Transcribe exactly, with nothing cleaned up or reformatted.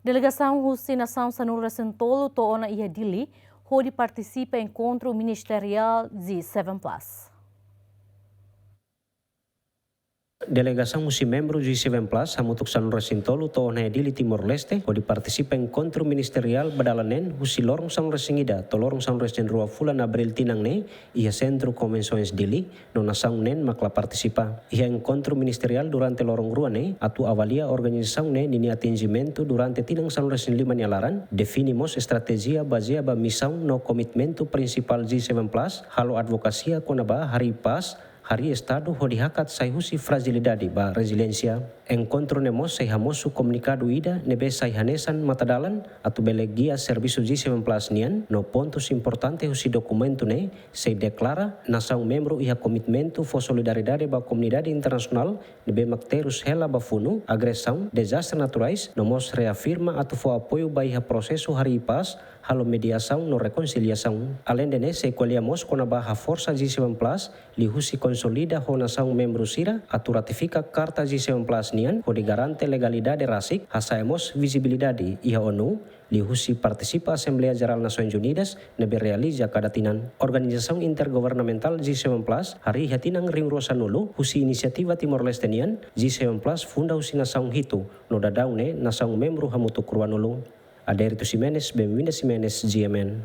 Delegasaun husi nasaun sanulu-resin-tolu to'o ona iha Dili, hodi partisipa enkontru ministeriál G seven plus. Delegasaun husi membru G seven plus hamutuk sanulu-resin-tolu to'o ona iha Dili, Timor-Leste, hodi partisipa enkontru ministeriál ba dala neen husi loron sanulu-resin-ida to'o loron sanulu-resin-rua fulan Abríl tinan ne'e, iha Sentru Konvensoens Dili, no nasaun neen mak la partisipa. Iha enkontru ministeriál durante loron rua ne'e, atu avalia organizasaun ne'e ninia atinjimentu durante tinan sanulu-resin-lima nia laran, define mós estratéjia bazeia ba misaun no komitmentu prinsipál G seven plus, halo advokasia kona-ba harii pás, harii Estadu hodi hakat sai husi frajilidade ba reziliénsia. Enkontru ne'e mós sei hamosu komunikadu ida ne'ebé sai hanesan matadalan atu bele gia servisu G seven plus nian, no pontus importante husi dokumentu ne'e sei deklara nasaun membru iha komitmentu fó solidariedade ba komunidade internasionál ne'ebé mak terus hela ba funu, agresaun, dezastre naturais, no mós reafirma atu fó apoiu ba iha prosesu harii pás, halo mediasaun no rekonsiliasaun. Aleinde ne'e, sei ko'alia mós kona-ba haforsa G seven plus liuhusi konsolida ho nasaun membru sira atu ratifika Karta G seven plus nian, hodi garante legalidade rasik, hasa'e mós vizibilidade iha ONU, liuhusi partisipa Asembleia Jerál Nasoins Unidas ne'ebé realiza kada tinan. Organizasaun intergovernamentál G seven plus harii iha tinan rihun rua sanulu, husi inisiativa Timor-Leste nian. G seven plus funda husi nasaun hitu, no daudaun ne'e nasaun membru hamutuk ruanulu. Adérito Ximenes, Benvinda Ximenes, G M N.